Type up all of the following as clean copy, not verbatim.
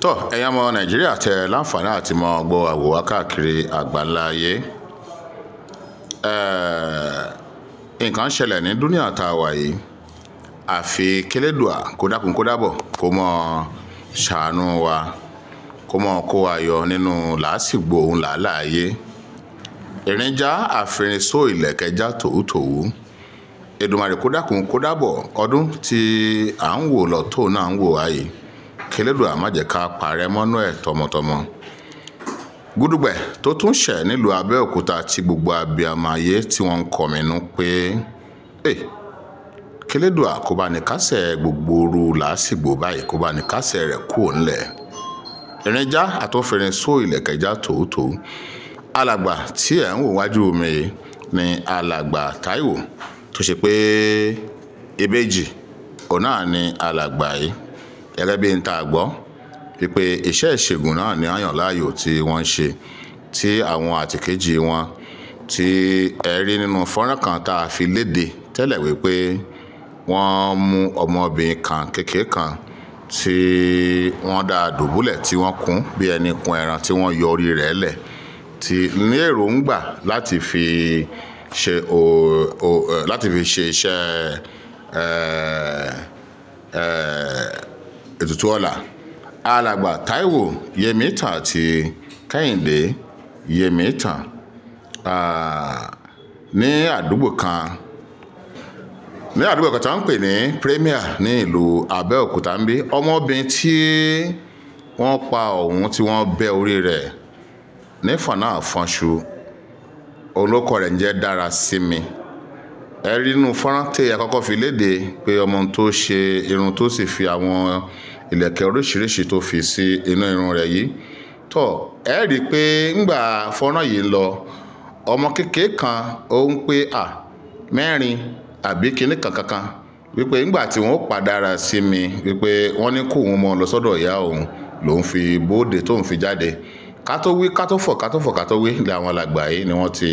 Tọ́ ẹ̀yin ọmọ Nàìjíríà tẹ láǹfààní àti mọ gbọ́ àwòwá káàkiri àgbáńlá ayé. Nǹkan ṣẹlẹ̀ ní dúníà tá a wà yìí, àfi kélédùà kó dákun kó dábọ̀ kó mọ́ ṣàánú wa, kó mọ́ kó wa yọ nínú làásìgbò òun làálàá ayé. Ìrìnjà àfìrìnsó ìlẹ̀kẹ̀já tòwútòwú. Èdùmàrè kó dákun kó dábọ̀, ọdún tí à ń wò lọ tó náà ń wò wá yìí, kélédùà má jẹ́ ká parẹ́ mọ́nú ẹ̀ tọmọtọmọ. Gúdúgbẹ̀ tó tún ṣẹ̀ nílùú Abẹ́òkúta tí gbogbo abiyamọ ayé tí wọ́n ń kọminú pé kélédùà kó bá ní kásẹ̀ gbogbo ooru làásìgbò báyìí, kó bá ní kásẹ̀ rẹ̀ kúò ńlẹ̀. Ìrìnjà àtòfìrìnsó ìlẹ̀kẹ̀já tòwútòwú. Alàgbà tí ẹ̀ ń wò wájú mi ni alàgbà Táíwò, tó ṣe pé ìbejì òun náà ni alàgbà yìí. Gẹ́gẹ́ bí n ta gbọ́ wípé iṣẹ́ ìṣègùn náà ni àyàn láàyò tí wọ́n ń ṣe, tí àwọn àtìkejì wọn tí ẹ rí nínú fọ́nrán kan tá a fi léde tẹ́lẹ̀ wípé wọ́n mú ọmọbìnrin kan kékeré kan tí wọ́n dá a dùbúlẹ̀, tí wọ́n kún bí ẹni kun ẹran, tí wọ́n yọ orí rẹ̀ lẹ̀, tí ní èròǹgbà láti fi ṣe láti fi ṣe iṣẹ́ ètùtù ọlà. Alàgbà Táíwò Yẹmítàn àti Kẹ́hìndé Yẹmítàn ní àdúgbò kan tí wọ́n ń pè ní Premier ní ìlú Abẹ́òkúta ń bí. Ọmọbìnrin tí wọ́n pa ọ̀hún tí wọ́n bẹ́ orí rẹ̀ ní fọ̀nàfọ̀nṣu, olókọ rẹ̀ ń jẹ́ Dárasími. Ẹ rí inú fọ́nrán tí ẹ kọ́kọ́ fi léde pé ọmọ tó ṣe irun tó sì fi àwọn ìlẹ̀kẹ̀ oríṣiríṣi tó fi sí inú irun rẹ̀ yìí. Tọ́ ẹ rí i pé ńgbà fọ́nrán yìí ń lọ, ọmọ kékeré kan ó ń pé à mẹ́rin àbí kinní kankan wípé ńgbà tí wọ́n pa Dárasími wípé wọ́n ní kó òun mọ́ lọ sọ́dọ̀ ìyá òun lòun fi bóde tóun fi jáde. Ká tó wí ká tó fọ̀ ká tó fọ̀ ká tó wí làwọn alàgbà yìí ni wọ́n ti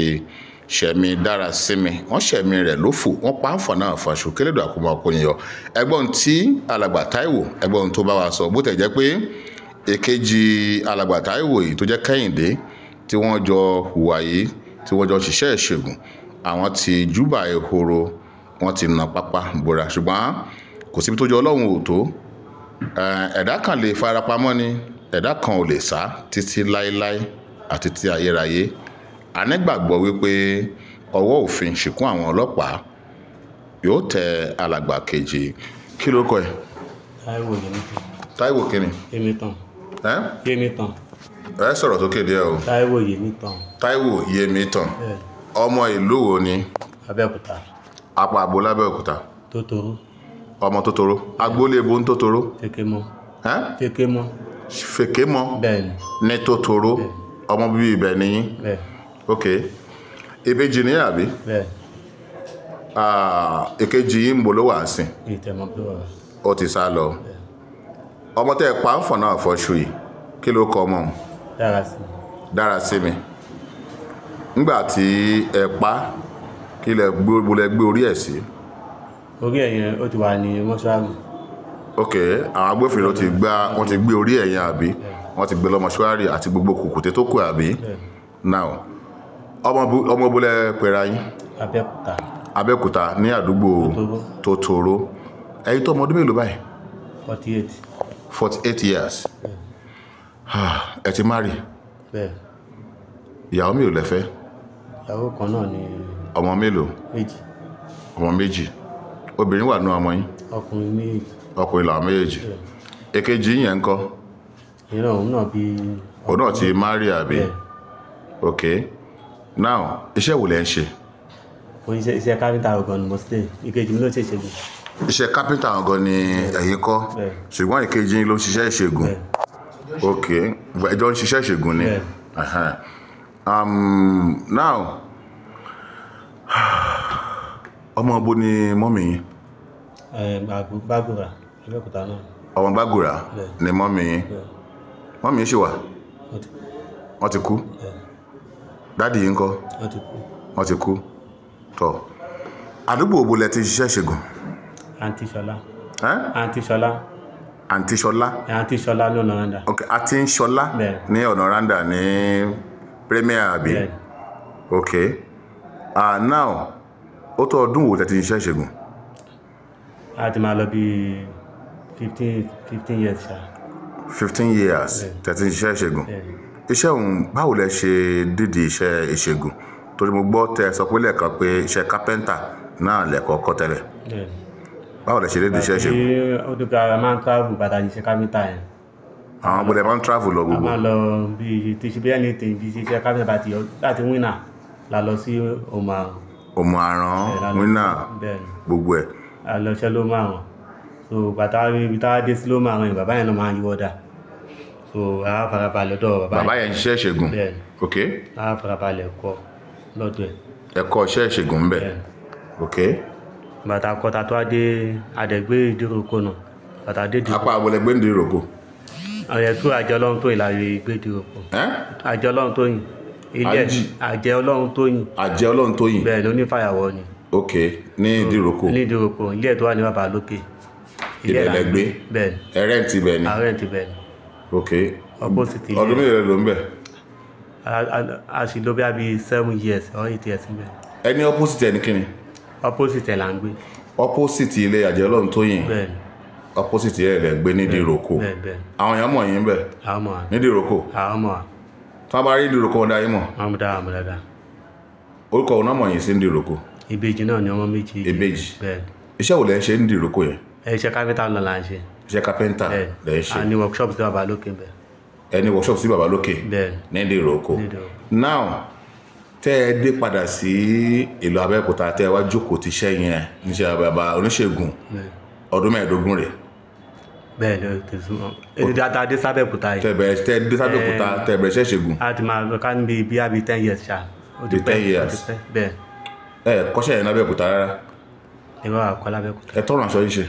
ṣẹ̀mí Dárasími, wọ́n ṣẹ̀mí rẹ̀ lófò, wọ́n pa á fọ̀nà fọ̀ṣù. Kélédùà kó máa kó yín yọ. Ẹgbọ́n tí alàgbà Táíwò, ẹgbọ́n tó bá wa sọ, bó tẹ̀ jẹ́ pé èkejì alàgbà Táíwò yìí tó jẹ́ Kẹ́hìndé tí wọ́n jọ hùwà yìí, tí wọ́n jọ ṣiṣẹ́ ìṣègùn, àwọn ti júbà ehoro, wọ́n ti nà pápá bora, ṣùgbọ́n kò síbi tó jọ Ọlọ́run ò tó. Ẹ̀dá kan lè farapamọ́ ni, ẹ̀dá kan ò lè sá títí láéláé àti títí ayérayé. A nígbàgbọ́ wípé ọwọ́ òfin ṣìkún àwọn ọlọ́pàá yóò tẹ alàgbà kejì. Kí ló kọ ẹ? Táíwò Yẹmítàn. Táíwò kíni? Yẹmítàn. Yẹmítàn. Ẹ sọ̀rọ̀ sókè díẹ̀ o. Táíwò Yẹmítàn. Táíwò Yẹmítàn. Ọmọ ìlú wo ni? Abẹ́òkúta. Apá àgbo lábẹ́òkúta. Tótóró. Ọmọ Tótóró. Agboolé ibo ń Tótóró? Fèkémọ́. Fèkémọ́. Fèkémọ́. Bẹ́ẹ̀ni. Ní Tótóró. Ọmọ bíbí ibẹ̀ ni yín? Bẹ́ẹ̀. Ok. Ìbejì ni àbí? Bẹ́ẹ̀. Èkejì yìí ń bo ló wà sìn? Ìtẹ̀mọ́ tó wà. Ó ti sá lọ. Ọmọ tẹ́ ẹ pa ń fọ̀nà àfọ̀ṣù yìí, kí ló kọ ọmọ òun? Dárasími. Dárasími. Nígbà tí ẹ pa, kí lẹ gbé orí ẹ̀ sí? Orí ẹ̀ yẹn ó ti wà ní mọ́ṣúárì. Ok, àwọn agbófinró ti gbá, wọ́n ti gbé orí ẹ̀ yẹn àbí? Wọ́n ti gbé lọ mọ́ṣúárì àti gbogbo kùkùté tó kù àbí? Now, ọmọ bólẹ̀ pera yín? Abẹ́òkúta. Abẹ́òkúta ní àdúgbò Tótóró. Ẹ̀yin tó ọmọ ọdún mélòó báyìí? 48. 48 years. Ẹ ti marry? Bẹ́ẹ̀. Ìyàwó mélòó lẹ fẹ́? Ìyàwó kan náà ni. Ọmọ mélòó? Méjì. Ọmọ méjì. Obìnrin wà nínú ọmọ yín? Ọkùnrin méjì. Ọkùnrin làwọn méjèèjì. Èkejì yẹn ńkọ́? Ìyẹn náà, òun náà bí. Òun náà ti marry àbí? Ok. Now, iṣẹ́ wo lẹ ń ṣe? Iṣẹ́ kápẹ́ntà ọ̀gàn ni mo ṣe. Ìkejì mi ló ṣe ìṣègùn. Iṣẹ́ kápẹ́ntà ọ̀gàn ni ẹ̀yin kọ́, ṣùgbọ́n ìkejì yín ló ń ṣiṣẹ́ ìṣègùn. Ok, ẹjọ́ ń ṣiṣẹ́ ìṣègùn ni. Now, ọmọ bo ni mọ́mì yín? Gbàgùrà, Abẹ́òkúta náà. Ọmọ Gbàgùrà ni mọ́mì yín. Mọ́mì yín ṣì wà? Wọ́n ti kú? Dádì yín ńkọ́? Wọ́n ti kú. Tọ́, àdúgbò wo lẹ ti ṣiṣẹ́ ìṣègùn? Àǹtí Ṣọlá. Àǹtí Ṣọlá. Àǹtí Ṣọlá. Àǹtí Ṣọlá ní ọ̀nà randa. Ok, àti ń Ṣọlá Bẹ́ẹ̀. ní ọ̀nà randa ní Premier àbí? Bẹ́ẹ̀. Ok, now ó tó ọdún wo tẹ́ ti ń ṣiṣẹ́ ìṣègùn? A ti máa lọ bí 15 years ṣá. 15 years tẹ́ ti ń ṣiṣẹ́ ìṣègùn. Bẹ́ẹ̀. Iṣẹ́ òun, báwo lẹ ṣe dídì iṣẹ́ ìṣègùn? Torí mo gbọ́ tẹ́ ẹ sọ pé lẹ́ẹ̀kan pé iṣẹ́ kápẹ́ńtà náà lẹ́kọ̀ọ́ kọ́ tẹ́lẹ̀. Bẹ́ẹ̀. Báwo lẹ ṣe dídì iṣẹ́ ìṣègùn? Tí ó dúpẹ́ ara máa ń travel bàtà ní iṣẹ́ kápẹ́ńtà yẹn. Àwọn gbọ́dọ̀ máa ń travel lọ A gbogbo. máa lọ bí ti ṣe bí ẹni tí bí iṣẹ́ kápẹ́ńtà bá ti yọ láti wínà la lọ sí Òmù Àràn. Òmù Àràn, wínà, Bẹ́ẹ̀ ni. gbogbo ẹ̀. A lọ ṣẹ́ ló máa wọ̀n. So bàtà ibi tá a dé sí ló máa wọ̀n yẹn, bàbá yẹn ló máa ń yíwọ́ dà. So a farabalẹ̀ lọ́dọ̀ bàbá Bàbá yẹn. yẹn ń ṣiṣẹ́ ìṣègùn. Bẹ́ẹ̀ ni. Ok. A farabalẹ̀ kọ́ lọ́dọ̀ ẹ̀. Ẹ̀kọ́ iṣẹ́ ìṣègùn ń bẹ. Bẹ́ẹ̀ ni. Ok. Bàtà kọta tó a dé àdẹ̀gbé ìdíròkọ náà. Bàtà dé ìdíròkọ. Apá àbọ̀lẹ̀ gbé ń dìròkò. Ọ̀yẹ̀ tó àjọ Ọlọ́run tó ìlànà ìgbé ìdíròkọ. Ẹ́? Àjọ Ọlọ́run tó yìn. Ilé Àjì. àjẹ Ọlọ́run tó yìn. Àjẹ́ Ọlọ́run tó yìn. Bẹ́ẹ̀ ló ní fàyàwọ́ ni. Ok, ní ìdíròkò. Ní ìdíròkọ, ilé ẹ̀ tó wà ní bàbá lókè. Ibẹ̀ lẹ gbé. Bẹ́ẹ̀ ni. Ẹ rẹ́ǹtì ibẹ̀ ni. Ààrẹ ti bẹ́ẹ̀ ni. Ok. Opposite ilé. Ọdún mélòó ló ń bẹ̀? A sì lò bí i 7 years or 8 years níbẹ̀. Ẹni opposite ẹni kíni? Opposite ẹ̀ là ń gbé. Opposite ilé àjẹ́ Ọlọ́run tó yìn. Bẹ́ẹ̀ ni. Opposite ilé lẹ gbé ní ìdíròkò. Bẹ́ẹ̀ bẹ́ẹ̀. Àwọn èèyàn mọ̀ yín bẹ̀ Àwọn mọ̀ wá. ní ìdíròkò. Àwọn mọ̀ wá. Tí wọ́n bá rí ìdíròkò wọn dá yín mọ̀. Àwọn mọ̀ dáadáa, mọ̀ dáadáa. Orúkọ òun náà mọ̀ yín sí ìdíròkò. Ìbejì náà ni ọmọ méjì. Ìbejì. Bẹ́ẹ̀ ni. Iṣẹ́ wo lẹ ń ṣe ní ìdíròkò yẹn? Ẹ iṣẹ́ kápẹ́ntà náà là ń ṣe. Iṣẹ́ kápẹ́ntà Bẹ́ẹ̀ lẹ ń ṣe. A ní workshop sí bàbá lókè bẹ́ẹ̀. Ẹ ní workshop sí bàbá lókè Bẹ́ẹ̀ ní ìdíròkò. Ní ìdíròkò. Now tẹ́ ẹ dé padà sí ìlú Abẹ́òkúta tẹ́ ẹ wá jókòó ti iṣẹ́ yẹn níṣẹ́ bàbá oníṣègùn Bẹ́ẹ̀. ọdún 15 rẹ̀. Bẹ́ẹ̀ ló ti súnmọ́. Èdè dáadáa dé sábẹ́òkúta yìí. Tẹ́ bẹ̀rẹ̀ tẹ́ dé sábẹ́òkúta tẹ́ bẹ̀rẹ̀ iṣẹ́ ìṣègùn. A ti máa lọ ká níbi bí i 10 years ṣá. Ó ti Bí pẹ́, 10 years. ó ti pẹ́. Bẹ́ẹ̀. Ẹ kọ́ṣẹ́ yẹn lábẹ́òkúta rárá. Ìwọ àkọ́ lábẹ́òkúta. Ẹ tọrọ aṣọ yín ṣe.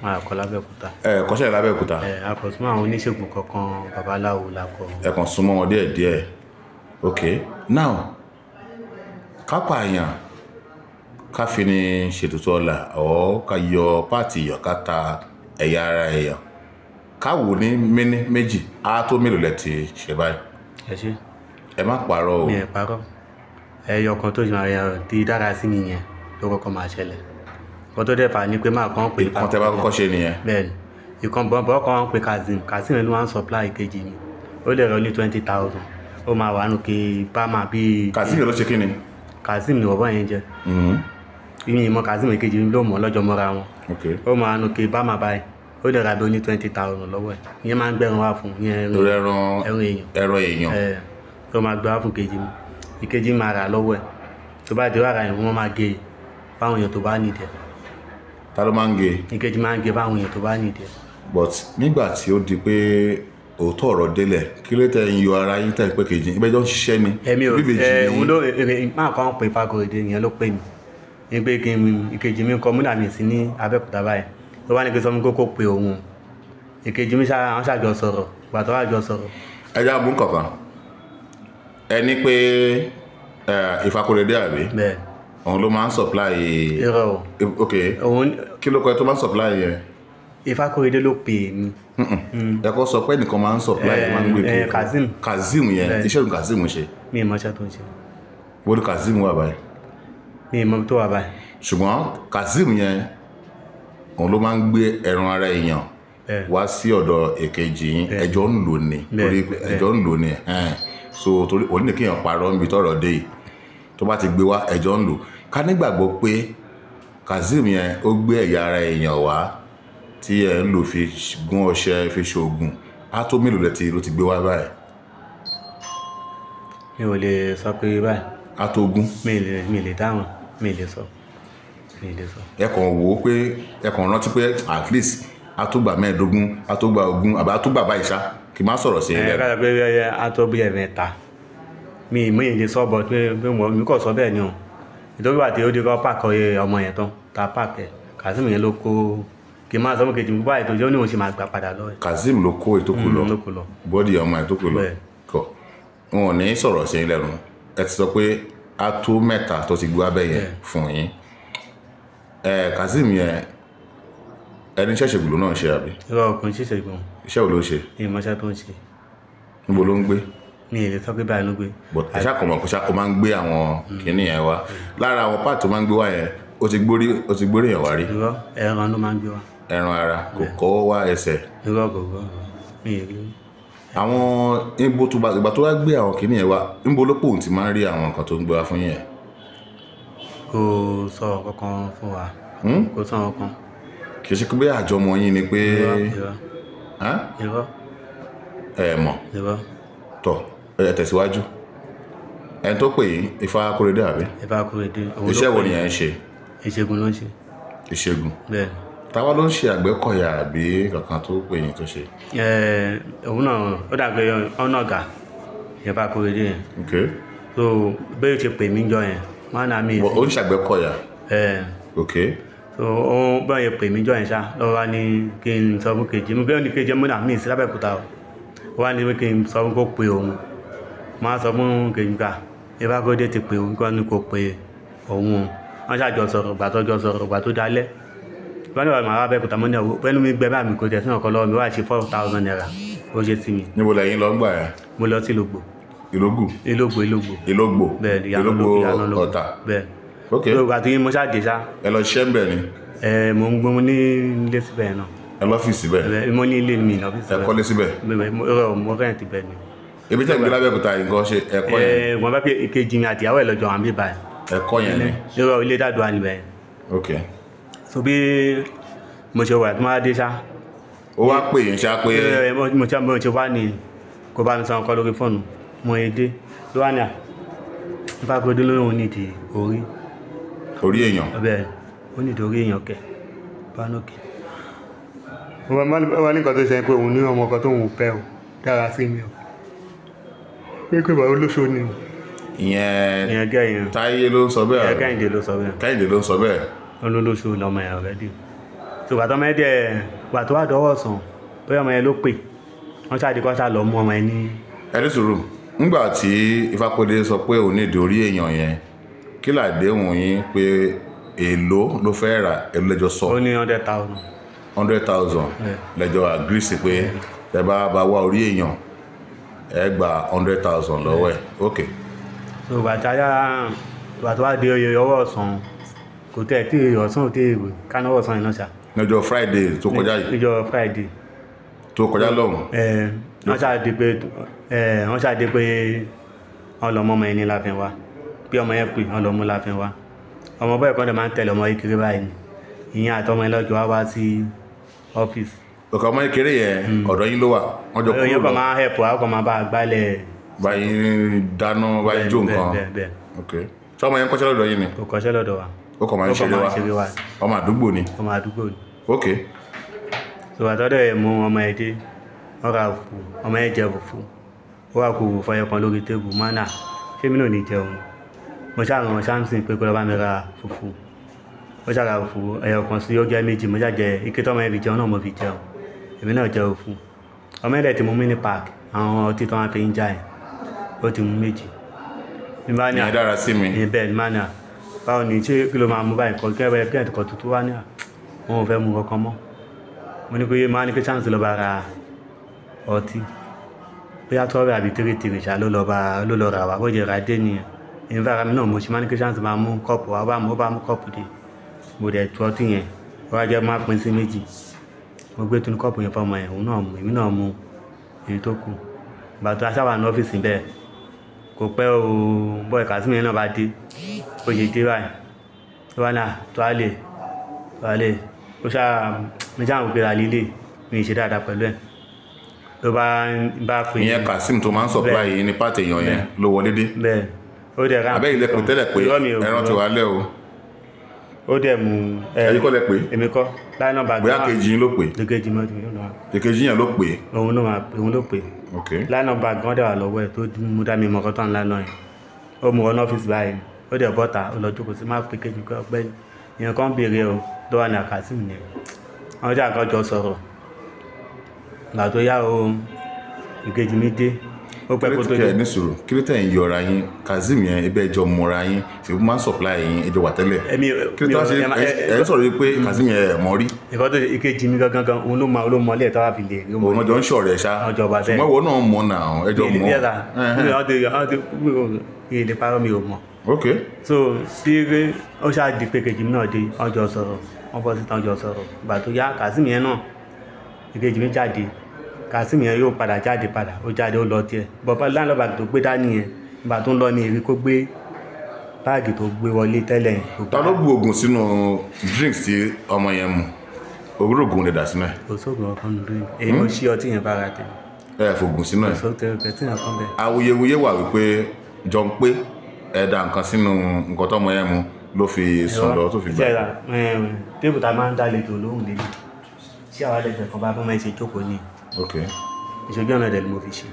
Wọn àkọ́ lábẹ́òkúta. Ẹ kọ́ṣẹ́ yẹn lábẹ́òkúta. Ẹ a kò súnmọ́ àwọn oníṣègùn kankan, babaláwo la kọ. Ẹ kàn súnmọ́ wọn díẹ̀ díẹ̀. Ok, now ká pààyàn ká fi ní ṣètùtù ọlà ọ̀ ká yọ páàtì èèyàn ká ta ẹ̀yà ara èèyàn ká wò ní méní méjì á tó mélòó lẹ ti ṣe báyìí? Ẹ ṣé. Ẹ má parọ́ o. Mi ò parọ́. Ẹyọ kan tó ṣe ti dára sí mi yẹn ló kọ́kọ́ máa ṣẹlẹ̀. Nǹkan tó dẹ̀ fà á ni pé máa kàn pé Ìkan tẹ bá kọ́kọ́ ṣe nìyẹn. Bẹ́ẹ̀ ni. Ìkan bọ̀bọ̀ kan ń pe Kazeem. Kazeem ló máa ń supply ìkejì mi. Ó lè rọ ní 20,000. Ó máa wà nù kí bá máa bí. Kazeem ló ṣe kí ni? Kazeem ni bọ̀bọ̀ yẹn jẹ́. Ìyìn ìmọ̀ Kazeem ìkejì mi ló mọ̀ lọ́jọ́ mọ́ra wọn. Ok. Ó máa nù kí bá máa báyìí. Ó lè ra bí ó ní 20,000 lọ́wọ́ ẹ̀. Ìyẹn máa ń gbẹ̀rún wá fún ìyẹn Torí ẹran ẹran èèyàn. Ẹran èèyàn. Ẹ tó máa gbé wá fún kejì mi. Ìkejì máa rà lọ́wọ́ ẹ̀. Tó bá di wá ra yẹn, wọ́n máa gé e fáwọn èèyàn tó bá nídìí ẹ̀. Ta ló máa ń gé e? Ìkejì máa ń gé fáwọn èèyàn tó bá nídìí ẹ̀. But nígbà tí ó di pé òótọ́ ọ̀rọ̀ délẹ̀, kí ló tẹ ń yọ ara yín tẹ̀ pé kejì ibẹ̀ jọ ń ṣiṣẹ́ ni? Èmi ò Bíbèjì ẹ ni. òun ló èrè máa kàn pé Fakorede yẹn ló pè mí. Ní pé kí n ìkejì mi kọ múlà mi sí ní Abẹ́òkúta báyìí. Ló wá ní kí n sọ fún kókó pé òun. Ìkejì mi ṣáà àwọn ṣàjọ sọ̀rọ̀. Ìgbà tó wà jọ sọ̀rọ̀. Ẹ já mú kankan. Ẹ ní pé Ìfakòrèdé àbí? Bẹ́ẹ̀. Òun ló máa ń supply. Irọ́ o. Ok. Òun Kí ló kọ ẹ tó máa ń supply yẹn? Ìfakòrèdé ló pè mí. Ẹ kọ́ sọ pé ẹnìkan máa ń supply máa ń gbé kiri. Kazeem. Kazeem yẹn, Bẹ́ẹ̀. iṣẹ́ òun Kazeem ṣe. Mi ì mọ iṣẹ́ tó ń ṣe. Bó ní Kazeem wà báyìí? Mi ì mọ ibi tó wà báyìí. Ṣùgbọ́n Kazeem yẹn, òun ló máa ń gbé ẹran ara èèyàn Bẹ́ẹ̀. wá sí ọ̀dọ̀ èkejì yín. Bẹ́ẹ̀. Ẹjọ́ ń lò ní. Bẹ́ẹ̀, Torí pé bẹ́ẹ̀. ẹjọ́ ń lò ní. So torí òní ní kéèyàn parọ́ níbi tọ́rọ̀ dé yìí. Tó bá ti gbé wá ẹjọ́ ń lò. Ká nígbàgbọ́ pé Kazeem yẹn ó gbé ẹ̀yà ara èèyàn wá tí ẹ ń lò fi gún ọṣẹ fi ṣoògùn. Á tó mélòó lẹ ti ló ti gbé wá báyìí? Mi ò lè sọ pé báyìí. Á tó ogún. Mi lè dáhùn, mi lè sọ. Mi lè sọ. Ẹ kàn wò ó pé ẹ kàn rántí pé at least á tó gbà 15, á tó gbà 20, àbí á tó gbà báyìí ṣá kì í má sọ̀rọ̀ sí Ẹ ilẹ̀. ká sọ pé ẹ á tó bí ẹ̀mẹ́ta. Mi lè sọ bọ̀ pé mi kò sọ bẹ́ẹ̀ ni o. Nítorí wà tí ó di kọ́ pàkọ́ ọmọ yẹn tán, ta pàkẹ́. Kazeem yẹn ló kó kí n máa sọ fún kejì mi báyìí tó jẹ́ ó ní òun ṣe máa gbà padà lọ́wọ́ ẹ̀. Kazeem ló kó ètò kù lọ. Ló kó lọ. Bọ́dì ọmọ ètò kù lọ. Bẹ́ẹ̀. Kọ wọn ò ní sọ̀rọ̀ sí lẹ́nu. Ẹ ti sọ pé á tó mẹ́ta tó ti gbé abẹ́ yẹn Bẹ́ẹ̀. fún yín. Ẹ Kazeem yẹn Ẹni iṣẹ́ ìṣègùn ló náà ń ṣe àbí? Irọ́, ọkùnrin ṣiṣẹ́ ìgbọ̀n. Iṣẹ́ wo ló ń ṣe? Ìmọ̀ṣẹ́ tó ń ṣe. Níbo ló ń gbé? Mi ì lè sọ pé báyìí ló gbé. But ẹ ṣáà kàn mọ̀ pé ṣá o máa ń gbé àwọn kinní yẹn wá. Lára àwọn páàtì tó máa ń gbé wá yẹn, ó ti gbórí yẹn wá rí? Irọ́, ẹran ló máa ń gbé wá. Ẹran ara, kò kọ́ wá ẹsẹ̀? Irọ́, kò gbọ́, mi ì rí. Àwọn níbo tó bá ìgbà tó wá gbé àwọn kinní yẹn wá, níbo ló pòun ti máa ń rí àwọn nǹkan tó ń gbé wá fún yẹn? Kò sọ kankan fún wa. Kò sọ kankan. Kì í ṣe pé bí àjọmọ yín ni pé? Irọ́, irọ́. Hàn? Irọ́. Ẹ mọ̀? Irọ́. Tọ, ẹ tẹ̀síwájú. Ẹni tó pè yín, Ifákóredé àbí? Ifákóredé, òun ló Iṣẹ́ wo pè. ni ẹ̀ ń ṣe? Ìṣègùn ló ń ṣe. Ìṣègùn? Bẹ́ẹ̀. Táwa ló ń ṣe Àgbẹ̀kọ̀yà àbí kankan tó pè yín tó ṣe? Ẹ òun náà, ó dà pé ọ̀nà ọ̀gá Ifákóredé yẹn. So bẹ́ẹ̀ ṣe pè mí jọ yẹn, wọ́n á nà mí. Ó ń ṣàgbẹ̀kọ̀yà? Ẹ. So ó bẹ́ẹ̀ yẹn pè mí jọ yẹn ṣá, lọ́wọ́ wá ní kí n sọ fún kejì mi, bẹ́ẹ̀ ni kejì mi náà mí sí lábẹ́òkúta o. Ó wá ní pé kí n sọ fún kó pe òun. Mo á sọ fún kejì mi ká Ifákóredé ti pè òun, kí wọ́n ní kó pe òun o. Wọ́n ṣàjọ sọ̀rọ̀, gbà tó jọ sọ̀rọ̀, gbà tó dalẹ̀, wọ́n ní wàá máa wá Abẹ́òkúta. Mo ní ọ̀wọ́ pẹ́ẹ́nu mi gbẹ bá mi, kò tẹ̀ sí ọ̀kan lọ́wọ́ mi, wá ṣe ₦4,000 ó ṣe sí mi. Níbo lẹ́yìn lọ ń gbà yẹn? Mo lọ sí Ìlógbò. Ìlógù? Ìlógbò, Ìlógbò. Ìlógbò? Bẹ́ẹ̀ ni, ìyànà. Ìlógbò. Ìyànà Ìlógbò. Ọ̀tà? Bẹ́ẹ̀. So ìgbà tí mo ṣáà dé ṣá. Ẹ lọ ṣiṣẹ́ ń bẹ̀ ni? Ẹ, mo ń gbọ́ ní ilé síbẹ̀ náà. Ẹ lọ́fíìsì bẹ̀? Ẹ, mo ní ilé mi lọ́fíìsì. Ẹ kọ́lé síbẹ̀? Bẹ́ẹ̀, mo mo rent bẹ́ẹ̀ ni. Ibi tẹ́ ń gbé lábẹ́òkúta yìí nǹkan ṣe ẹ̀kọ́ yẹn? Ẹ, wọ́n bá pé ìkejì mi àti ìyàwó ẹ̀ lọ́jọ́ àwọn bíbá ẹ̀. Ẹ̀kọ́ yẹn ni? Irọ́, ilé dàdúrà níbẹ̀. So bí mo ṣe wà tí mo wá dé ṣá. Ó wá pè yín ṣá pé? Ẹ, mo ṣe wá ní kó bá mi sọ ọkọ lórí fóònù, mo yé dé ló wá ní à Ifákóredé lóhùn nídìí orí. Orí èèyàn? Ọbẹ̀, ó nídìí orí èèyàn kẹ bá nókè. Wọ́n ní nǹkan tó ṣe pé òun ní ọmọ kan tóun fẹ́ o dára sí mi o, pé bàbá olóṣó ni o. Ìyẹn? Ìyẹn gẹ́ yẹn. Táyé ló ń sọ bẹ́ẹ̀? Ìyẹn Kẹ́hìndé ló sọ bẹ́ẹ̀. Kẹ́hìndé ló ń sọ bẹ́ẹ̀. Olólóṣó lọmọ yẹn already. So gbàtọ́ ọmọ yẹn dẹ̀ gbà tó wà dọ́wọ́ sàn, bóyá ọmọ yẹn ló pè wọ́n ṣáà di kọ́ ṣáà lọ mú ọmọ yẹn ní. Ẹni sùúrù, ńgbà tí Ifákóredé sọ pé òun nídìí orí èèyàn yẹn, kí làdéhùn yín pé èló ló fẹ́ rà? Èló lẹ́jọ́ sọ? Ó ní 100,000. 100,000? Lẹ́jọ́ agree sí pé ẹ bá bá wá orí èèyàn, ẹ gba 100,000 lọ́wọ́ ẹ̀, ok. So gbàtí ayá gbà tó wá di oyè ọwọ́ ọ̀sán, kò tẹ̀ tí ọ̀sán ò tí kánáwọ̀ ọ̀sán yìí náà ṣá. Lọ́jọ́ Friday tó kọjá yìí? Níjọ́ Friday. Tó kọjá lọ́hùn. Ẹ, wọ́n ṣáà di pé ẹ wọ́n ṣáà di pé wọ́n lọ mú ọmọ yẹn ní láàfin wa, bí ọmọ yẹn pè wọ́n lọ mú láàfin wa. Ọmọ bọ́ẹ̀ kan dẹ̀ máa ń tẹ̀lé ọmọ kékeré báyìí ni, ìyẹn àtọmọ yẹn lọ́jọ́ wá wá sí ọ́fíìsì. Ọkọ̀ ọmọ kékeré yẹn, ọ̀dọ̀ yín ló wà, wọ́n jọ ìyẹn kúrò kàn lọ? Máa help wa, kàn máa bá a gbálẹ̀. Báyìí dáná, báyìí jó nǹkan? Bẹ́ẹ̀ bẹ́ẹ̀. Ok, ṣé ọmọ yẹn ń kọ́ṣẹ́ lọ́dọ̀ yín ni? Kò kọ́ṣẹ́ lọ́dọ̀ wa. Ó kàn máa ń Ó kàn ṣeré máa ń wá? ṣeré wá. Ọmọ àdúgbò ni? Ọmọ àdúgbò ni. So àtọ́dẹ̀ mú ọmọ ẹ̀ dé, wọ́n ra fùfú, ọmọ ẹ̀ jẹ fùfú, ó wà kó fùfú ẹyọ kan lórí tébù mánà. Ṣé mi náà ní jẹun? Mo ṣáà rán Samson pé kó lọ bá mi ra fùfú. Ó ṣáà ra fùfú ẹyọ kan sí, ó jẹ́ méjì. Mo ṣáà jẹ ike tọ́mọ ẹ̀ fi jẹun náà, mo fi jẹun, èmi náà jẹ fùfú. Ọmọ ẹ̀ dẹ̀ ti mú mini pack, àwọn ọtí tó máa fi ń já ẹ̀, ó ti mú méjì. Ní bá ní à Ìyẹn dára sí mi. Ní bẹ́ẹ̀ ní máa ní à, báwo ni, ṣé kí ló máa mú báyìí? Kọ́ kí ẹ kí ẹ kọ́ tuntun wá ní à, wọn ò fẹ́ mú kankan mọ́. Mo ní pé máa ní pé chance lọ bá ra ọtí, bóyá tọ́rẹ́ àbí tèrètèrè ṣá ló lọ bá ló lọ rà wá. Bó jẹ́ ra dé nìyẹn. Èmi fara mi náà, mo ṣe máa ní pé chance máa mú kọ́ọ̀pù wá, bá mú, ó bá mú kọ́ọ̀pù dé, mo dẹ̀ tu ọtí yẹn, ó wá jẹ́ máa pín sí méjì. Mo gbé tunu kọ́ọ̀pù yẹn fọmọ yẹn, òun náà mú, èmi náà mú èyí tó kù. Ìgbà tó aṣáwà ní ọ́fíìsì bẹ́ẹ̀, kò pẹ́ o, bọ́ọ̀ Kazeem yẹn náà bá dé. Bó ṣe dé báyìí, ó wá ní à tó á lè tó á lè, ó ṣáà mo ṣáà ń gbéra lílé mi ì ṣe dáadáa pẹ̀lú ẹ̀, ló bá bá pè. Ìyẹn Kazeem tó máa ń supply yìí ní pàtẹ èèyàn yẹn ló wọlé dé? Bẹ́ẹ̀, ó dẹ̀ rà. Abẹ́ ilẹ̀ pè tẹ́lẹ̀ pé Irọ́, mi ò ẹran ti wà lẹ́ o? Ó dẹ̀ mú ẹ. Ẹ̀yin kọ́ lẹ pé? Èmi kọ́, láì náà bá. Bóyá kejì yín ló pè? Kejì mi ò lọ. Èkejì yẹn ló pè? Òun ló máa, òun ló pè. Láì náà bá gan dẹ̀ wà lọ́wọ́ ẹ̀ tó mú dá mi mọ̀ kọ́tà ńlá náà yẹn. Ó mú ọ ní ọ́fíìsì báyìí, ó dẹ̀ bọ́ta, ó lọ jókòó sí má pé kejì kọ́ ọgbẹ́ni ìyẹn kan béèrè o, ló wà ní àkàtì nìyẹn. Wọ́n jà kan jọ sọ̀rọ̀. Ìgbà tó yá o, ìkejì mi dé. Ó pẹ́ kó tó dé. Ní sùúrù, kí ló tẹ̀ ń yọra yín? Kazeem yẹn, ẹbí ẹjọ́ mọ́ra yín, ṣe máa ń supply yín, ẹjọ́ wà tẹ́lẹ̀. Kí ló tẹ̀ ṣe ẹ ń sọ̀rọ̀ yìí pé Kazeem yẹn ẹ̀ mọ́ rí? Ìkọ́ tó ìkejì mi gangan gan, òun ló mọ, ló mọ ilé ẹ̀ tó wà fi lè rí. Òun jọ ń ṣọ̀rẹ́ ṣá. Ṣùgbọ́n ìwọ náà mọ̀ náà, ẹjọ́ mọ̀. Mi lè parọ́, mi ò mọ̀. Ok. So bí ó ṣáà di pé kejì mi náà dé, wọ́n jọ sọ̀rọ̀, wọ́n bọ́ síta, wọ́n jọ sọ̀rọ̀. Ìgbà tó yá, Kazeem yẹn náà, ìkejì mi jáde, Kazeem yẹn yóò padà jáde padà, ó jáde, ó lọ tiẹ̀. Bọ̀bá láńlọ́ọ̀bù tó gbé dání yẹn, ìgbà tó ń lọ ní èrí kó gbé báàgì tó gbé wọlé tẹ́lẹ̀ yẹn. Ta ló bu oògùn sínú drinks tí ọmọ yẹn mu? Òwúrò oògùn lè dà sínú ẹ̀. Kò sóògùn ọkàn nínú drink, èyí mo ṣí ọtí yẹn bára tẹ̀. Ẹ fògùn sínú ẹ̀. Kò sóògùn ọtí yẹn kan bẹ́ẹ̀. Awuyewuye wà wípé jọ ń pé ẹ da nǹkan sínú nǹkan tọ́mọ yẹn mu ló fi sùn lọ tó fi gbà. Tébù tá a máa ń dálejò lóhùn lélẹ̀ tí àwa lẹ́gbẹ̀ẹ́ kan bá bọ́ máa ń ṣe jókòó ní. Ok. Ìṣojú ọ̀nà ẹ̀dẹ̀ ni mo fi ṣe.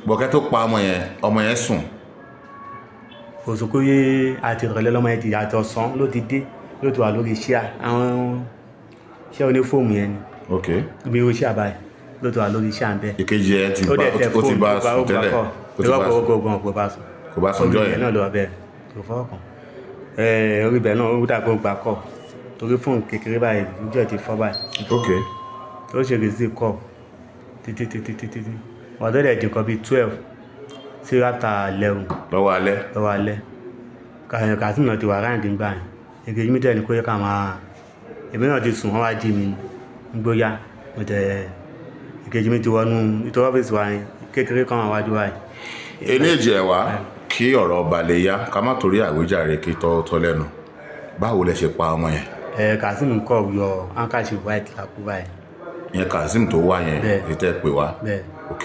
Bọ̀kẹ́ tó pa ọmọ yẹn, ọmọ yẹn sùn. Kò sọ pé àti ìrọ̀lẹ́ lọ́mọ yẹn ti àti ọ̀sán ló ti dé, ló ti wà lórí ṣíà, àwọn ṣíà onífóòmù yẹn ni. Ok. Ibi irú ṣíà báyìí ló ti wà lórí ṣíà ń bẹ. Ìkejì yẹn ti bá, ó ti bá sùn tẹ́lẹ̀. Ó ti bá sùn. Kò bá sùn. Kò bá sùn jọ yẹn. Orí ibẹ̀ náà ló wà bẹ́ẹ̀, kò fọwọ́ kàn. Orí ibẹ̀ náà ó dà kó gbà kọ̀ torí fóònù kékeré báyìí ojú ẹ̀ ti fọ́ báyìí. Ok. Ó ṣe rèsí kọ̀ títí títí títí. Wọ́n tó dẹ̀ di nǹkan bíi 12 sí after 11. Lọ́wọ́ alẹ́. Lọ́wọ́ alẹ́. Kazeem náà ti wà ráǹdì ńgbà yẹn. Èkejì mi tẹ̀ ní kó yẹ ká máa, èmi náà ti sùn, wọ́n wá jí mi gbóyà. Mo tẹ̀ èkejì mi ti wọnú ìtọ́ ọ́fíìsì wa yẹn kékeré kan wà wájú wa yìí. Eléjì ẹ̀ wá kí ọ̀rọ̀ ọba lè yá, ká má torí àwíjàre kí tọ́ lẹ́nu. Báwo lẹ ṣe pa ọmọ yẹn? Kazeem kọ̀ yọ handkerchief white lápò báyìí. Ìyẹn Kazeem tó wá yẹn, èyí tẹ́ pè wá. Ok.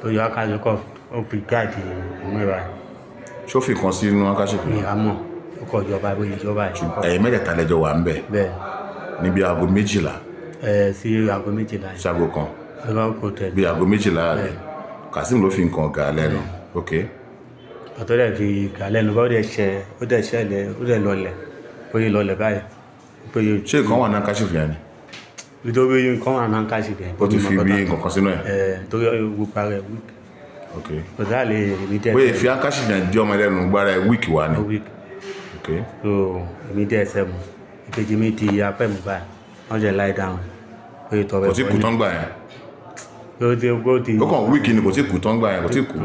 Tó yọ handkerchief kọ̀, ó fi gáàdì ìmú ìwà. Ṣó fi kan sínú handkerchief? Mi à mọ̀, ó kọ̀ yọ báyìí, bóyá yọ báyìí. Ẹ̀yin mẹ́tẹ̀ẹ̀ta lẹ́jọ́ wà ń bẹ̀. Bẹ́ẹ̀. Níbi aago 12. Sí aago 12 yẹn. Sí aago kan. Aago kò tẹ̀. Bí aago 12 rẹ̀. Kazeem ló fi nǹkan gà lẹ́nu. Ok. Pàtó dẹ̀ fi gà lẹ́nu, bá ó dẹ̀ ṣẹ, ó dẹ̀ ṣẹlẹ̀, ó dẹ̀ lọlẹ̀, ó yẹ lọlẹ̀ báyìí. Ṣé nǹkan wà ní handkerchief yẹn ni? Nítorí nǹkan wà ní handkerchief yẹn. Ó ti fi bí nǹkan kan sínú ẹ̀. Torí gbogbo ara ẹ̀ weak. Ok. Kò sáà lè èmi dẹ̀. Bóyá fi handkerchief yẹn di ọmọ ẹlẹ́nu gbára ẹ̀ weak wá ni. Weak. Ok. So èmi dẹ̀ ẹsẹ̀ mu, ìkejì mi di apẹ́ mu báyìí, wọ́n jẹ́ lie down. Kò tí kú tán gbà yẹn. Ó Ó kàn weak ni, kò tí kú tán gbà yẹn, kò tí kú.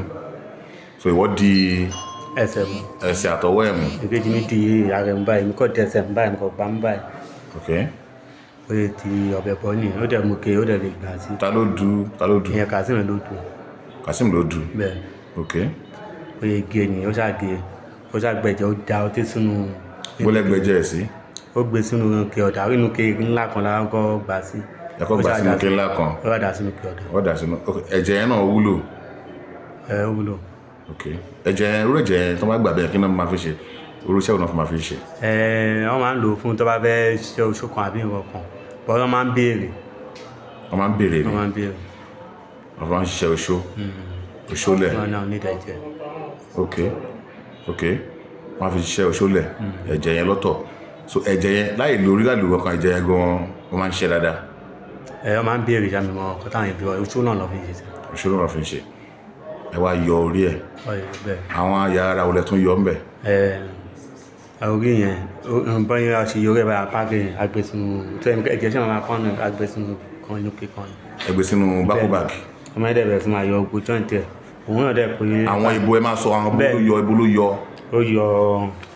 So ìwọ di ẹsẹ̀ mu. Ẹsẹ̀ àtọwọ́ ẹ̀ mu. Ìkejì mi di ara mu báyìí, mi kò di ẹsẹ̀ mu báyìí, mi kò gbá mu báyìí. Ok. Ó lè ti ọbẹ̀ bọ́ ni, ó dẹ̀ mú ke, ó dẹ̀ lè gbà sí. Ta ló du? Ta ló du? Ìyẹn Kazeem ló du. Kazeem ló du. Bẹ́ẹ̀. Ok. Ó lè gé ni, ó ṣáà gé, ó ṣáà gbẹ̀jẹ̀, ó da ọtí sínú. Bólẹ̀ gbẹ̀jẹ̀ ẹ̀ sí? Ó gbé sínú ke ọ̀dà, inú ke ńlá kan la kọ́ gbà sí. Ẹ kọ́ gbà sínú ke ńlá kan. Ó wá dà sínú ke ọ̀dà. Ó dà sínú, ok, ẹ̀jẹ̀ yẹn náà wúlò. Ẹ ó wúlò. Ok. Ẹ̀jẹ̀ yẹn, irú ẹ̀jẹ̀ yẹn tó bá gbà bẹ́ẹ̀ kí náà máa fi ṣe? Irú iṣẹ́ wo náà fi máa fi ṣe? Wọ́n máa ń lò ó fún tó bá fẹ́ ṣe oṣù kan àbí nǹkan kan. Bọ́ wọ́n máa ń béèrè. Wọ́n máa ń béèrè ni. Wọ́n máa ń béèrè. Wọ́n máa ń ṣiṣẹ́ oṣó. Oṣó lẹ̀. Wọ́n náà ní ìdẹ̀jẹ̀. Ok. Ok. Wọ́n á fi ṣiṣẹ́ oṣó lẹ̀. Ẹ̀jẹ̀ yẹn lọ́tọ̀. So ẹ̀jẹ̀ yẹn láì lórí láì lórí ọkàn ẹ̀jẹ̀ yẹn gan-an wọ́n máa ń ṣe dáadáa. Wọ́n máa ń béèrè ìyá mi mọ ọkọ táwọn ẹbí wa, oṣó náà lọ fi ṣe. Oṣó náà lọ fi ṣe. Ẹ wá yọ orí ẹ̀. Àwọn àyà ara wo lẹ tún yọ ńbẹ̀? Orí yẹn, bọ́yá ṣe yọ orí ẹ̀ báyìí, apá yẹn, a gbé sínú, ẹ̀jẹ̀ ṣe máa kán náà, a gbé sínú kan inú kíkan. Ẹ gbé sínú bákó báàgì. Ọmọ ẹ̀ dẹ̀ bẹ̀rẹ̀ sí máa yọ ogun joint ẹ̀. Òun náà dẹ̀ pé. Àwọn ibo ẹ máa sọ, àwọn ibo ló yọ, ibo ló yọ. Ó yọ,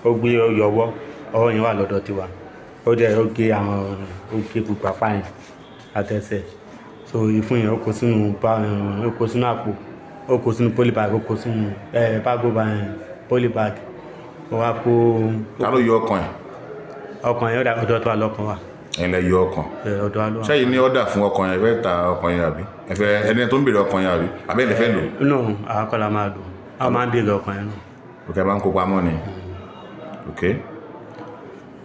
ó gbé, ó yọ ọwọ́, ọwọ́ yẹn wà lọ́dọ̀ tiwa. Ó dẹ̀ ó gé àwọn, ó gé gbogbo apá yẹn àtẹsẹ̀. So ìfun yẹn ó kó sínú bá, ó kó sínú àpò, ó kó sínú polybag, ó kó sínú, bágó bá yẹn, polybag. Ó wá kó. Ta ló yọ ọkàn ẹ̀? Ọkàn yẹn ọ̀dọ̀ tó wà lọ́kàn wà. Ẹ̀yin lẹ yọ ọkàn. Ọ̀dọ̀ wa ló wà. Ṣé yìí ní ọ́dà fún ọkàn yẹn, ẹ fẹ́ ta ọkàn yẹn àbí? Ẹ fẹ́ ẹni tó ń béèrè ọkàn yẹn àbí? Àbí ẹ lè fẹ́ lò? No, àwa kọ́ la máa lò. A máa ń béèrè ọkàn yẹn náà. Ok, a máa ń kó pamọ́ ni. Ok.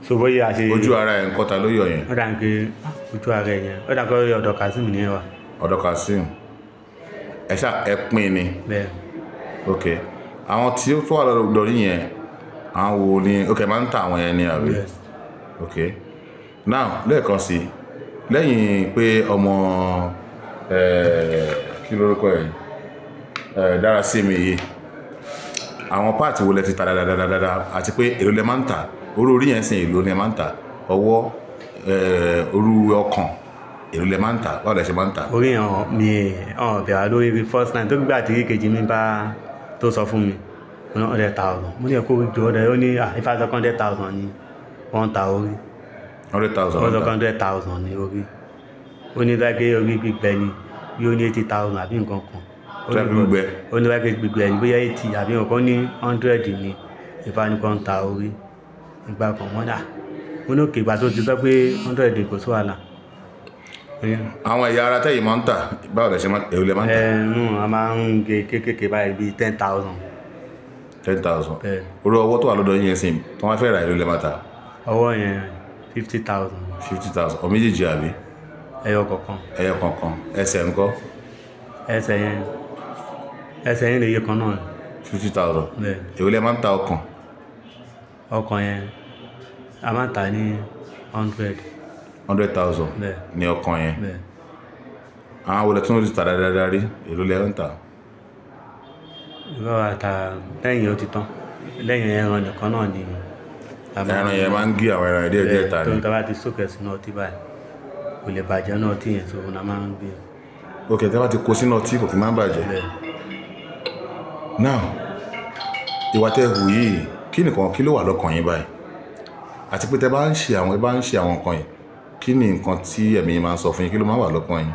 So bóyá a ṣe. Ojú ara ẹ̀ ń kọ́ta ló yọ yẹn. Ó dà ń pé ojú ara ẹ̀ yẹn. Ó dà pé ọ̀dọ̀ Kazeem ni ẹ wà. Ọ̀dọ̀ Kazeem. Ẹ ṣá ẹ pín ni. Bẹ́ẹ̀. Ok. Àwọn tí ó tó wà lọ́dọ̀ yín yẹn, àwọn wo ni, ok, máa ń ta àwọn yẹn ni àbí? Yes. Ok. Now, lẹ́ẹ̀kan sí, lẹ́yìn pé ọmọ, kí lorúkọ ẹ̀? Dárasími yìí, àwọn páàtì wo lẹ ti ta dáadáa, àti pé èló lẹ máa ń tà? Orú orí yẹn sìn, èló lẹ máa ń tà? Ọwọ́, orú ọkàn, èló lẹ máa ń tà? Báwo lẹ ṣe máa ń tà? Orí yẹn mi ọ̀n bẹ̀rẹ̀ lórí first line tó gbà tí kejì mi bá tó sọ fún mi, mo ní 100,000. Mo ní ẹ̀kọ́ jọ ọ̀dẹ̀, ó ní ìfàsọ 100,000 ni wọ́n ń ta orí. 100,000. Wọ́n sọ 100,000 ni orí. Ó ní báyìí pé orí gbígbẹ ni bí ó ní 80,000 àbí nǹkan kan. Gbígbẹ. Ó ní báyìí pé gbígbẹ ni bóyá 80 àbí nǹkan, ní 100 ni ìfànìkan ń ta orí. Ìgbà kan wọ́n dà, mo ní òkè ìgbà tó ti sọ pé 100 kò sí wàhálà. Àwọn ẹ̀yà ara tẹ́yìn máa ń tà, báwo lẹ ṣe máa, èló lẹ máa ń tà? A máa ń gé kéékèèké báyìí bíi 10,000. 10,000. Bẹ́ẹ̀. Orí ọwọ́ tó wà lọ́dọ̀ yín yẹn sìn, tí wọ́n fẹ́ rà, èló lẹ máa tà? Ọwọ́ yẹn 50,000. 50,000. Ọ méjèèjì àbí? Ẹyọ kọ̀ọ̀kan. Ẹyọ kọ̀ọ̀kan. Ẹsẹ̀ ńkọ́? Ẹsẹ̀ yẹn lè yẹ kan náà. 50,000. Bẹ́ẹ̀. Èló lẹ máa ń ta ọkàn? Ọkàn yẹn a máa ń tà ní 100. 100,000. Bẹ́ẹ̀. Ní ọkàn yẹn. Bẹ́ẹ̀. Àwọn wo lẹ tún ti tà dáadáa rí? Èló lẹ ń tà? Ìrọ̀ àtà lẹ́yìn ó ti tán. Lẹ́yìn ẹran nìkan náà ni a máa Ẹran yẹn máa ń gé àwọn ẹran yẹn díẹ̀ díẹ̀ ta tó ni. ń tọ́ bá ti sókè sínú ọtí báyìí, kò lè bàjẹ́ náà ọtí yẹn, sóhun la máa ń gbé. Ok, tí a bá ti kó sínú ọtí, kò kí máa ń bàjẹ́. Bẹ́ẹ̀. Now, ìwà tẹ́ hù yìí, kí nìkan kí ló wà lọ́kàn yín báyìí? Àti pé tẹ́ bá ń ṣe àwọn, ẹ bá ń ṣe àwọn nǹkan yìí, kí ni nǹkan tí ẹ̀mí máa ń sọ fún yín? Kí ló máa wà lọ́kàn yín?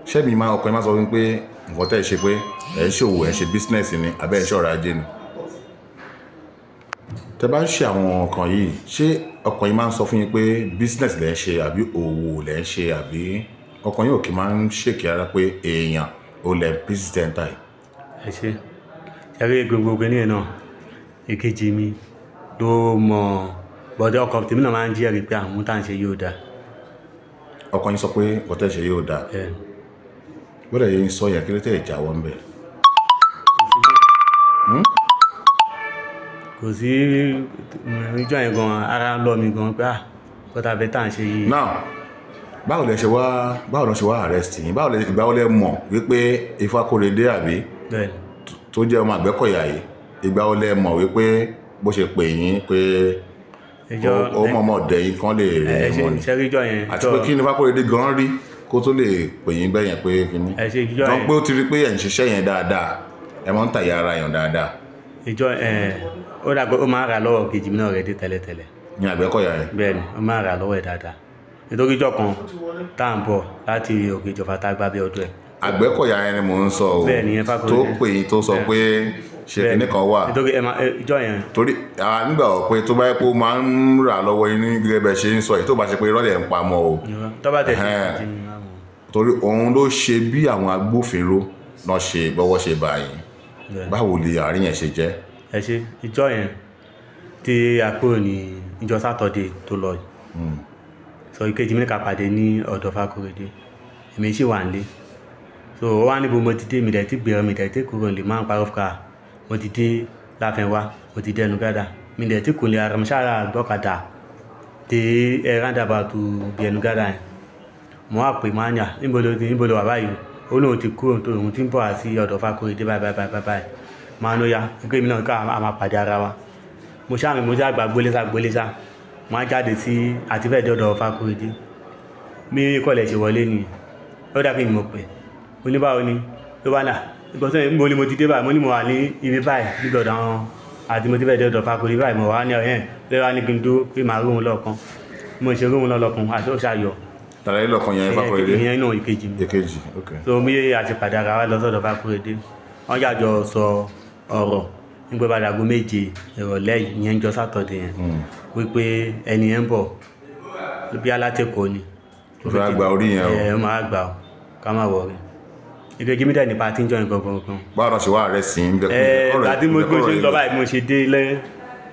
Ṣé ẹ̀mí máa, ọkàn yín máa sọ fún yín pé nǹkan tẹ́ ẹ ṣe, pé ẹ̀ ń ṣòwò, ẹ̀ ń ṣe business ni, àbẹ́ ẹ̀ ń ṣọ̀rọ̀ ajé ni? Tẹ́ bá ń ṣe àwọn nǹkan yìí, ṣé ọkàn yín máa ń sọ fún yín pé business lẹ́ ń ṣe, àbí òwò lẹ́ ń ṣe, àbí ọkàn yín ò kì í máa ń ṣèkì ara pé èèyàn ò lẹ̀ president yìí? Ẹ ṣe ṣẹ́rí gbogbo ní ẹ̀ náà, èkejì mi ló mọ̀ bọ́dọ̀. Ọkọ̀ tèmi náà máa ń jẹ́rìí pé àwọn tá à ń ṣe yóò dáa. Ọkàn yín sọ pé nǹkan tẹ́ ṣe yóò dáa? Bẹ́ẹ̀. Gbọ́dọ̀ yẹn sọ yẹn, kí ló tẹ̀ jáwọ́ ń bẹ̀? Kò sí ìjọ yẹn gan, ara ń lọ mi gan pé ah, kọ́tà bẹ́ẹ̀ tá à ń ṣe yìí. Now, báwo lẹ ṣe wá arrest yín? Báwo lẹ, ìgbà wo lẹ mọ̀ wípé Ifákóredé àbí Bẹ́ẹ̀. tó jẹ́ ọmọ Àgbẹ̀kọ̀yà yìí, ìgbà wo lẹ mọ̀ wípé bó ṣe pè yín pé ìjọ ó mọ̀ọ́mọ̀ dẹ̀yìn kan lè rí ẹ ṣe wọn ni? ṣẹ́rí ìjọ yẹn. Àti pé kí ni Ifákóredé gan rí kó tó lè pè yín bẹ́yẹn pé kíní? Ẹ ṣe ìjọ jọ yẹn pé ó ti rí pé ẹ̀ ń ṣiṣẹ́ yẹn dáadáa, ẹ máa ń tàyà ara yàn dáadáa. Ìjọ ẹ, ó dàgbọ́, ó máa ń rà lọ́wọ́ kejì mi náà rẹ̀ dé tẹ́lẹ̀tẹ́lẹ̀. Ní Àgbẹ̀kọ̀yà yẹn? Bẹ́ẹ̀ ni, ó máa ń rà lọ́wọ́ ẹ̀ dáadáa, nítorí ìjọ kan tá à ń bọ̀ láti òkè ìjọba tá a gbá bí ọdún ẹ̀. Àgbẹ̀kọ̀yà yẹn ni mò ń sọ o. Bẹ́ẹ̀ ni, Ifákóredé. Tó pè yín, tó sọ pé ṣe kíní kan wà. Nítorí ẹ máa ìjọ yẹn. Torí nígbà wọ pé tó bá yẹ kó máa ń rà lọ́wọ́ yín ní gẹ́gẹ́ bẹ́ẹ̀ ṣe ń sọ yìí, tó bá ṣe pé irọ́ lẹ̀ ń pamọ́ o. Tó bá tẹ̀ sí Ẹ̀hẹ́n. ti mi máa mọ̀. Torí òun ló ṣe bí àwọn agbófinró náà ṣe bọ́wọ́ ṣe bá yín. Bẹ́ẹ̀. Báwo lè àárín yẹn ṣe jẹ́? Ẹ ṣe, ìjọ yẹn tí a kúrò ní ìjọ Sátọ̀dé tó lọ yìí, sọ ìkejì mi ní ká pàdé ní ọ̀dọ̀ Fákóredé, èmi sì wà nílé. So ó wá níbo mo ti dé, mi dẹ̀ ti gbèrò, mi dẹ̀ ti kúrò nílé, máa ń parọ́ fún ká mo ti dé Láfẹnwá, mo ti dé Ẹnugádà, mi dẹ̀ ti kúrò nílé ara mi ṣáà gbọ́kadà dé ẹ roundabout bí Ẹnugádà yẹn. Mo wá pè máa ń yà, níbo ló ti, níbo ló wà báyìí? Ó lóun ti kúrò, tó òun ti ń bọ̀ wá sí ọ̀dọ̀ Fákóredé báyìí báyìí báyìí báyìí. Máa ń ya pé èmi náà ká a máa pàdé ara wa. Mo ṣáà mi, mo ṣáà gba gbólé sá gbólé sá, mo á jáde sí àti fẹ́ẹ̀ dé ọ̀dọ̀ Fákóredé. Bí kọ̀lẹ̀ ṣe wọlé ni ó dà pé mi mọ̀ pé mo ní báwo ni ló bá nà ìgbọ́sẹ̀, níbo ni mo ti dé báyìí? Mo ní mo wà ní ibi báyìí, níbi ọ̀dọ̀ àwọn àti mo ti fẹ́ẹ̀ dé ọ̀dọ̀ Fákóredé báyìí. Mo wà ní ọ̀hẹ́n lẹ́wọ́ á ní kí n dúró pé màá róhun lọ́ọ̀kan. Mo ṣe róhun lọ́ọ̀kan àti ó ṣàyọ̀. Tàlàyé lọ́kàn yẹn, Ifákóredé? Ìyẹn náà, ìkejì mi. Èkejì, ok. So bí a ti pàdé ara wa lọ sọ́dọ̀ Fákóredé, wọ́n jàjọ sọ ọ̀rọ̀ nígbà bá dàgó 7 ìrọ̀lẹ́ yìí, ìyẹn ń jọ Sátọ̀dé yẹn, wípé ẹni yẹn ń bọ̀ bí alátẹ̀kọ́ ni. Ó fẹ́ gba orí yẹn o. Ẹ ó máa gbà ó, ká má wọrí. Ìkejì mi dẹ̀ ní party ń jọ nǹkan gangan. Báwo la ṣe wá arrest yín? Ẹ gbà tí mo ṣe ń lọ báyìí, mo ṣe dé lẹ́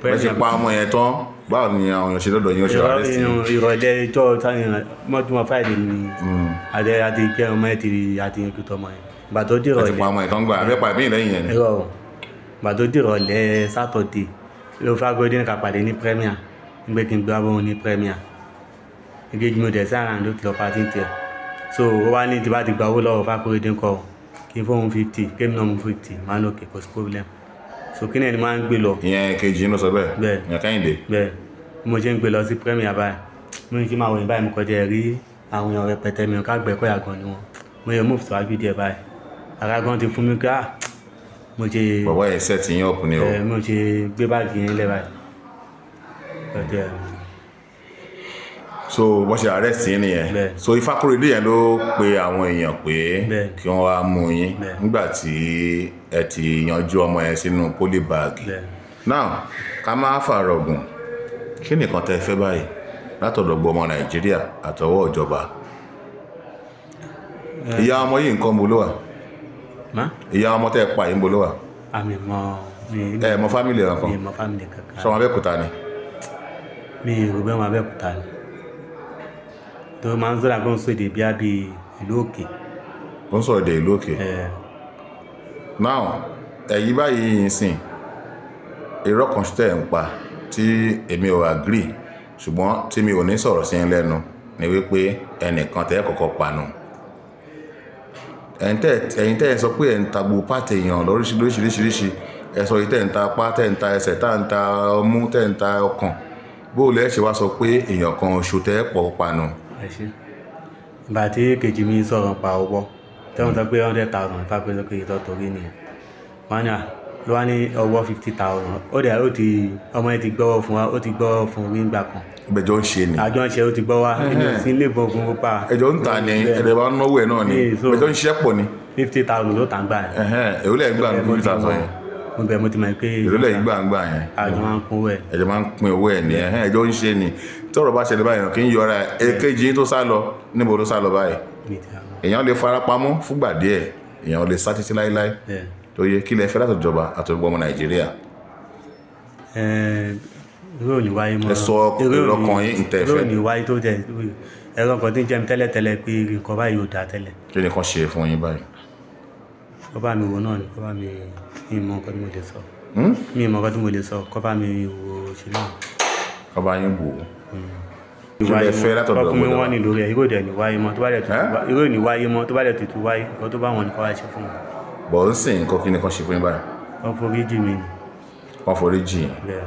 Bẹ́ẹ̀ ṣe pa ọmọ yẹn tán, báwo ni àwọn èèyàn ṣe lọ́dọ̀ yín, ó ṣe arrest yín? Ìrọ̀lẹ́ ìjọ mọ́júmọ́ Friday ni àti àti kẹ́ ọmọ ẹ̀ ti àti yanjú tọmọ yẹn. Ìgbà tó dé Ẹ ti ìrọ̀lẹ́ pa ọmọ yẹn tán gbà, abẹ́ pa ìmí lẹ́yìn yẹn ni? Irọ́ o. Ìgbà tó dé ìrọ̀lẹ́ Sátọ̀dé ló Fákóredé ní ká pàdé ní Premier, nígbà kí n gbé abọ́ ní Premier. Ìkejì mi ò dẹ̀ sí àrà ló ti lọ party tiẹ̀. So ó wá ní tí bá ti gba owó lọ́wọ́ Fákóredé ńkọ́ o, kí Kí n fóun 50, kémi náà mú 50, máa ń lòkè, kò sí problem. So kí ni ẹni máa ń gbé lọ. Ìyẹn kejì inú sọ bẹ́ẹ̀. Bẹ́ẹ̀. Ìyẹn Kẹ́hìndé. Bẹ́ẹ̀, bí mo ṣe ń gbé lọ sí Premier báyìí, mo ní kí n máa wòyìn báyìí, mo kọjá rí àwọn èèyàn rẹpẹtẹ mi ká Àgbẹ̀kọ̀yà gan ni wọn. Mo yẹ move síwájú díẹ̀ báyìí, ara gan ti fún mi ká mo ṣe. Bàbá yẹn set yín up ni o. Ẹ, mo ṣe gbé báàgì yẹn lẹ́ báyìí. Ọ̀dẹ̀. So wọ́n ṣe arrest yín nìyẹn. Bẹ́ẹ̀. So Ifákóredé yẹn ló pe àwọn èèyàn pé Bẹ́ẹ̀. kí wọ́n wá mú yín Bẹ́ẹ̀. nígbà tí ẹ ti yanjú ọmọ yẹn sínú polybag. Bẹ́ẹ̀. Now, ká má fàrọ̀gùn, kí nìkan tẹ́ fẹ́ báyìí látọ̀dọ̀ gbogbo ọmọ Nàìjíríà àtọwọ́ ìjọba? Ìyá ọmọ yìí nǹkan bo ló wà? Má. Ìyá ọmọ tẹ́ pa yìí ń bo ló wà? Àmì mọ mi. Ẹ mọ family ẹ̀ kan? Mi mọ family kankan. Sọmọ Abẹ́òkúta ni? Mi rò bẹ́ẹ̀, wọn Abẹ́òkúta ni, tó máa ń sọ̀rọ̀ àgbọ̀n sóde bíi àbí ìlú òkè. Ó ń sọ̀rọ̀ èdè ìlú òkè. Ẹ̀. Now, ẹ̀yin báyìí yìí sìn, irọ́ kan tẹ̀ ń pa tí èmi ò agree, ṣùgbọ́n tí mi ò ní sọ̀rọ̀ sí yín lẹ́nu ni wípé ẹnìkan tẹ́ kọ́kọ́ panu, ẹ̀yin tẹ́ ẹ sọ pé ẹ̀ ń ta gbogbo part èèyàn lóríṣiríṣiríṣi. Ẹ sọ yìí, tẹ́ ń ta apá, tẹ́ ń ta ẹsẹ̀, tá ń ta ọmú, tẹ́ ń ta ọkàn. Bó o lẹ́ ṣe wá sọ pé èèyàn kan oṣù tẹ́ pọ̀ panu? Ẹ ṣe. Ìgbà tí kejì mi sọ̀rọ̀ pa owó, tí wọ́n sọ pé 100,000, Ifákóredé pé ìtọ́ torí nìyẹn. Wọ́n ní à ló wá ní ọwọ́ 50,000. Ó dẹ̀ ó ti ọmọ yẹn ti gbọ́wọ́ fún wa, ó ti gbọ́wọ́ fún mi nígbà kan. Ìgbẹ́jọ́ ń ṣe ni. Àjọ ń ṣe, ó ti gbọ́ wá. Èmi ò sí ilé ìbọn fún pa. Ẹjọ́ ń ta ni, ẹ̀dẹ̀ bá ń náwó ẹ̀ náà ni. Ìgbẹ́jọ́ ń ṣiṣẹ́ pọ̀ ni. 50,000 ló tà ń gbà yẹn. Èló lẹ̀ ń gbà ní 50,000 yẹn? Mo bẹ̀, mo ti mọ̀ pé. Èló lẹ̀ ń gbà ń gbà yẹn? Àjọ máa ń pín owó ẹ̀. Ẹjọ́ máa ń pín owó ẹ̀ ní. Ẹjọ́ ń ṣe ni. Tọ́rọ̀ bá ṣẹlẹ̀ báyìí, kì í yọra ẹ̀. Èkejì yín tó sá lọ, níbo ló sá lọ báyìí? Mi ti àwọn. Èèyàn lè fara pamọ́ fúngbà díẹ̀, èèyàn lè sá títí láéláé. Bẹ́ẹ̀. Tó yẹ kí lẹ fẹ́ látọ̀jọba ìjọba àti gbogbo ọmọ Nàìjíríà? Irú ò ní wáyé mọ́. Ẹ sọ èrò ọkàn yín ntẹ́ Irú fẹ́. ò ní wáyé tó jẹ ẹ̀rọ kan tí ń jẹ́ mi tẹ́lẹ̀tẹ́lẹ̀ pé nǹkan báyìí ò dáa tẹ́lẹ̀. Kí ni kan ṣe fún yín báyìí? Kọ́ bá mi wo náà ni, kọ́ bá mi, mi mọ nǹkan tí mo lè sọ. Mi mọ nǹkan tí mo lè sọ, kọ́ bá mi wo ṣe náà. Kọ́ bá yín wò ó. Kí lẹ fẹ́ látọ̀dọ̀ Kọ́ fún mi ìjọba? Wọ́n ní lórí ẹ̀, irú ò dẹ̀ ní wáyé mọ́, tó bá dẹ̀ tutù Ẹ́? Irú ò ní wáyé mọ́, tó bá dẹ̀ tutù wáyé, nǹkan tó bá wọn ni kọ́ wá ṣe fún mi. Bọ̀ ń sìn nǹkan, kí ni kan ṣe fún yín báyìí? Kọ́ forí jì mí ni. Wọ́n forí jì yín. Bẹ́ẹ̀.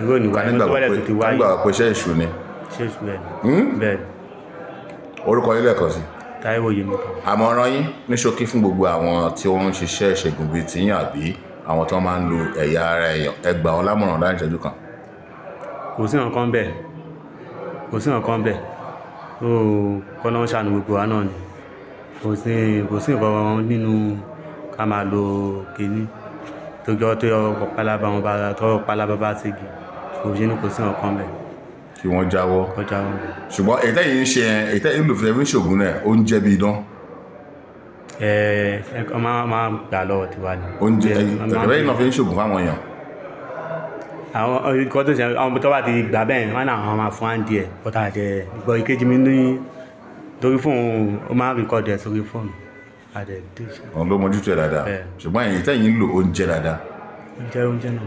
Irú ò ní Ká wáyé mọ́, tó bá dẹ̀ tutù ká wáyé. nígbàgbọ́ pé iṣẹ́ èṣù ni. Ṣé èṣù? Bẹ́ẹ̀ ni. Bẹ́ẹ̀ ni. Orúkọ yín lẹ́ẹ̀kan sí? Táíwò Yèmítàn. Àmọ̀ràn yín ní ṣókí fún gbogbo àwọn tí wọ́n ń ṣiṣẹ́ ìṣègùn bíi tiyín àbí àwọn tí wọ́n máa ń lo ẹ̀yà ara èèyàn, ẹ gbà wọ́n lámọ̀ràn láàrin ìṣẹ́jú kan. Kò sí nǹkan bẹ́ẹ̀, kò sí nǹkan bẹ́ẹ̀ ó kọ́nà ń ṣàánú gbogbo wa náà ni. Kò sí nǹkan nínú ká máa lo kínní tó jọ tó yọ ọkọ̀ pálábá wọn bá tọwọ́ pálábá bá ségi. Kò sí ní, kò sí nǹkan bẹ́ẹ̀. Kí wọ́n jáwọ́. Kọjá wọn. Ṣùgbọ́n èyí tẹ́yìn ń ṣe yẹn, èyí tẹ́yìn lò fún ṣògùn náà, ó ń jẹ́ bí idán. Ẹ ẹ máa gbà lọ́wọ́ tiwa ni. Oúnjẹ Ẹ, máa ẹ̀yìn náà fi ń ṣògùn fáwọn èèyàn. Àwọn nǹkan tó ṣe, àwọn tó bá ti gbà bẹ́ẹ̀, wọ́n náà àwọn máa fún àǹdí ẹ̀ bọ́tà jẹ ìgbọ́. Ìkejì mi ní torí fóònù, ó máa ń record ẹ̀ sórí fóònù àdẹ díṣẹ́. Òun ló mójútó ẹ̀ dáadáa. Bẹ́ẹ̀. Ṣùgbọ́n èyí tẹ́yìn ń lò, ó ń jẹ́ dáadáa. Oúnjẹ, oúnjẹ náà,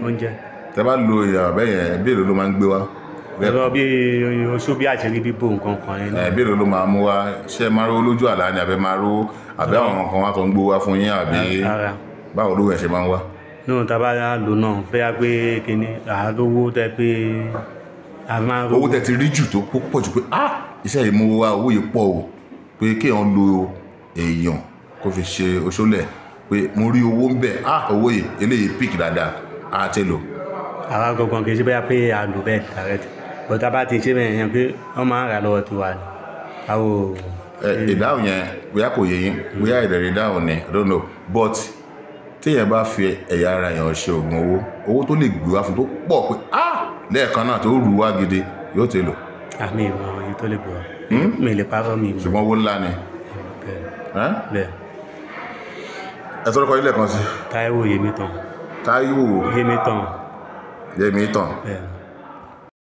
oúnjẹ. Tẹ́ bá lo èèyàn bẹ́ẹ̀ yẹn, bí èlò ló máa ń gbé wá? Ẹ̀rọ bí oṣù bí àṣírí bíbò nǹkan kan yẹn. Ẹ bí èlò ló máa mú wá? Ṣé ẹ máa rówó lójú àlá ni, àbẹ máa rówó, àbí àwọn kan wá tó ń gbó wá fún yín, àbí Ara. báwo ló yẹn ṣe máa ń wá? Nínú tá a bá lò náà, bóyá pé kíní àlówó tẹ pé a máa ń Owó tẹ́ ti rí jù tó pọ̀ jù pé, ah, iṣẹ́ yìí mú wá owó yìí pọ̀ o, pé kéèyàn lo èèyàn kó fi ṣe oṣólẹ̀, pé mo rí owó ń bẹ̀, ah, owó yìí eléyìí pick dáadáa á ti lò. Àwa gangan kì í ṣe bóyá pé a lò bẹ́ẹ̀ direct, but tá a bá ti ṣe bẹ́ẹ̀ yẹn pé wọ́n máa ń rà lọ́wọ́ tiwa ni àwọ̀. Ẹ ìdáhùn yẹn, bóyá kò yé yín, bóyá ìdẹ̀rẹ̀ ìdáhùn ni, I don't know, but téèyàn bá fi ẹ̀yà ara èèyàn ṣe oògùn owó, owó tó lè gbé wá fún tó pọ̀ pé, ah, lẹ́ẹ̀kan náà tó rù wá gidi yóò ti lò. Àmì ìmọ̀ èyí tó lè bọ̀, mi lè parọ́, mi ìmọ̀. Ṣùgbọ́n owó ńlá ni. Bẹ́ẹ̀. Ẹ́? Bẹ́ẹ̀. Ẹ sọ́dọ̀ kọ́ ilé kan sí. Táíwò Yèmítàn. Táíwò Yèmítàn. Yẹmí tàn. Bẹ́ẹ̀.